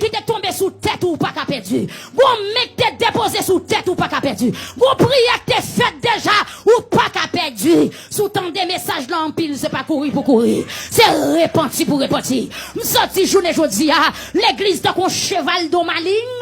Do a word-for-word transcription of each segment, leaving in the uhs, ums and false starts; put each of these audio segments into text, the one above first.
ki te tonbe sou tèt ou, ou pa ka pèdi. Gon men ki te depoze sou tèt ou, ou pa ka pèdi. Gon priyè ki te fèt deja, ou pa ka pèdi. Si w tande mesaj la anpil, se pa kouri pou kouri. Se repanti pou repanti. M soti jounen jodi a, legliz tankou yon cheval do malin.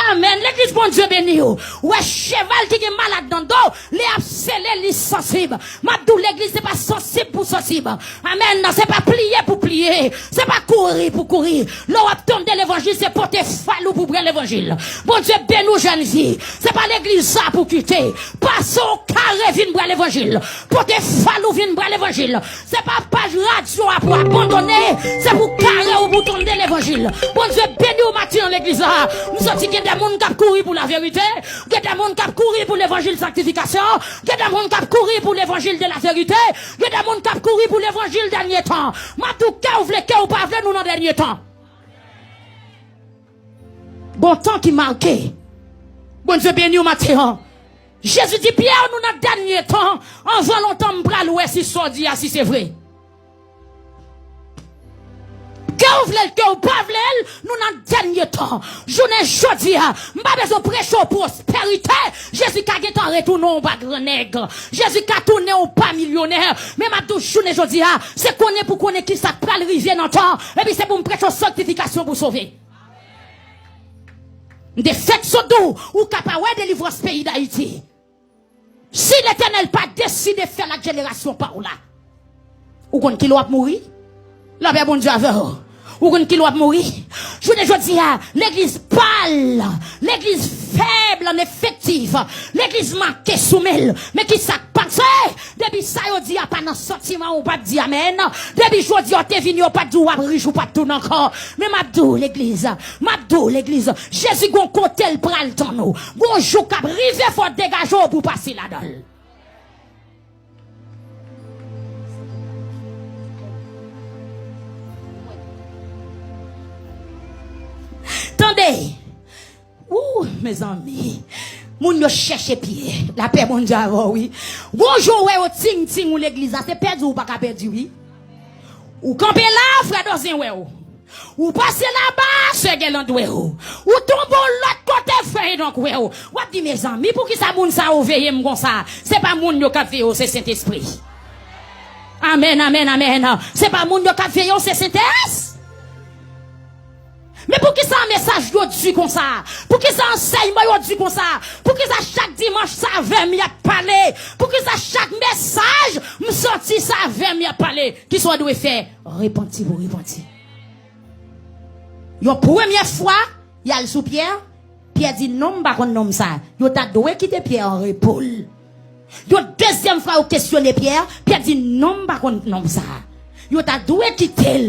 Amèn. Legliz Bondye beni w. Ou wè cheval ki gen malad nan do, li ap sele, li sansib. M ap di w, legliz se pa sansib pou sansib. Amèn. Se pa pliye pou pliye. Se pa kouri pou kouri. Lè w ap tande levanjil, se pote fal ou pou pran levanjil. Bondye beni w, jèn fi. Se pa legliz sa pou kite. Pase w kare vin pran levanjil. Pote fal ou vin pran levanjil. Se pa paj radyo a pou abandone. Se pou kare w pou tande levanjil. Bondye beni w maten an legliz la. M santi gen de moun k ap kouri pou laverite. Gen de moun k ap kouri pou levanjil sanktifikasyon. Gen de moun k ap kouri pou levanjil de laverite. Gen de moun k ap kouri pou levanjil dènye tan. M ap di w, ke w vle, ke w pa vle, nou nan dènye tan. Gon tan ki make. Bondye beni w maten an. Jezi di Pyè, nou nan dènye tan. Anvan lontan, m pral wè si sa w di a, si se vre. Ke w vle l, ke w pa vle l, nou nan dènye tan. Jounen jodi a, m pa bezwen preche w pwosperite. Jezi ka gentan retounen w pa grannèg. Jezi ka tounen w pa milyonè. Men m ap di w, jounen jodi a, se konnen pou konnen kisa k pral rive nan tan. Epi se pou m preche w sanktifikasyon pou sove. M te fèk sot di w, ou ka pa wè delivrans peyi Dayiti. Si Letènèl pa deside fè l ak jenerasyon pa w la, ou konn kilè w ap mouri? Lapè Bondye avè w. Ou konn kilè w ap mouri? Jounen jodi a, legliz pal, legliz fèb an efektif, legliz make sou men l. Men kisa k pase? Depi sa yo di a pa nan santiman, ou pa t di amèn. Depi jodi a w te vini, yo pa t di w ap rich, ou pa t tounen ankò. Men m ap di w, legliz, m ap di w, legliz, Jezi gon kote l pral tann ou. Gon jou k ap rive, fò w degaje w pou w pase ladan l. Tande! Wou, mezanmi. Moun yo chèche Pyè. Lapè Bondye avè w, wi. Gon jou w wè yo ting ting ou legliz la, se pèdi ou pa ka pèdi, wi. Ou kanpe la, frè Dozen wè w. Ou pase laba, sè Gèland wè w. Ou tonbe yon lòt kote, frè Enòk wè w. W ap di, mezanmi, poukisa moun sa yo veye m konsa? Se pa moun yo k ap veye w, se Sentespri. Amèn, amèn, amèn. Se pa moun yo k ap veye w, se Sentès. Men poukisa mesaj yo di konsa? Poukisa ansèyman yo di konsa? Poukisa chak dimanch sa avè m y ap pale? Poukisa chak mesaj m santi sa avè m y ap pale? Kisa w dwe fè? Repanti pou repanti. Yon premyè fwa, y al sou Pyè, Pyè di, non, m pa konn nonm sa. Yo ta dwe kite Pyè an repo l. Yon dezyèm fwa, yo kesyone Pyè, Pyè di, non, m pa konn nonm sa. Yo ta dwe kite l.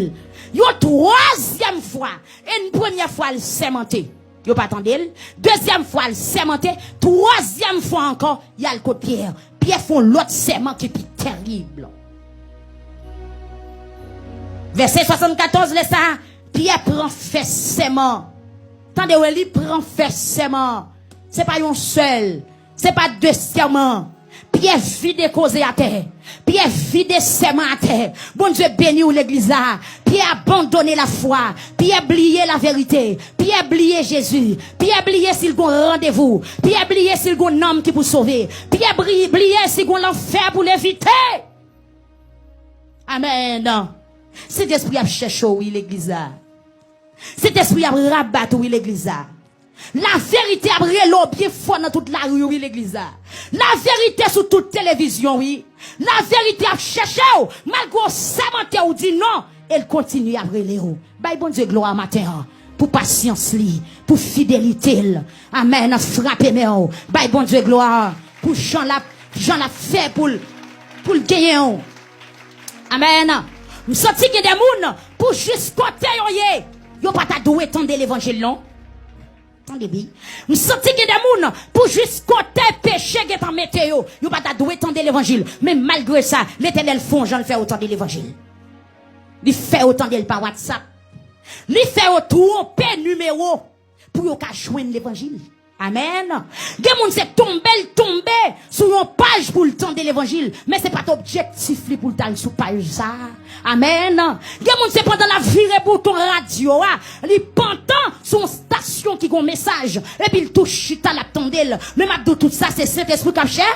Yon twazyèm fwa, e yon premyè fwa, l sèmante. Yo pa tande l. Dezyèm fwa, l sèmante. Twazyèm fwa ankò, y al kot Pyè. Pyè fè yon lòt sèman ki pi tèrib. Vèsè swasannkatòz, lè sa a, Pyè pran fè sèman. Tande w, li pran fè sèman. Se pa yon sèl. Se pa de sèman. Pyè vide koze atè. Pyè vide sèman atè. Bondye beni w, legliz la. Pyè abandone lafwa. Pyè bliye laverite. Pyè bliye Jezi. Pyè bliye si l gon randevou. Pyè bliye si l gon nanm ki pou sove. Pyè bri- bliye si gon lanfè pou l evite. Amèn. Sentespri ap chèche w, wi, legliz la. Sentespri ap rabat ou, wi, legliz la. Laverite ap rele w byen fò nan tout lari, wi, legliz la. Laverite sou tout televizyon, wi. Laverite ap chèche w, malgre w sèmante, w di non, e l kontinye ap rele w. Bay Bondye glwa maten an pou pasyans li, pou fidelite l. Amèn. Frape men w. Bay Bondye glwa pou jan l ap, jan l ap fè pou l, pou l genyen w. Amèn. M santi gen de moun, pou jis kote yo ye, yo pa ta dwe tande levanjil, non. Tande byen. M santi gen de moun, pou jis kote peche gentan mete yo, yo pa ta dwe tande levanjil. Men malgre sa, Letènèl fè yon jan l fè yo tande levanjil. Li fè yo tande l pa WhatsApp. Li fè yo twonpe nimewo pou yo ka jwenn levanjil. Amèn. Gen moun se tonbe l tonbe sou yon paj pou l tande levanjil, men se pa t objektif li pou l t al sou paj sa a. Amèn. Gen moun se pandan l ap vire bouton radyo a, li pantan sou yon stasyon ki gon mesaj, epi l tou chita l ap tande l. Men m ap di w tout sa, se Sentespri k ap chè.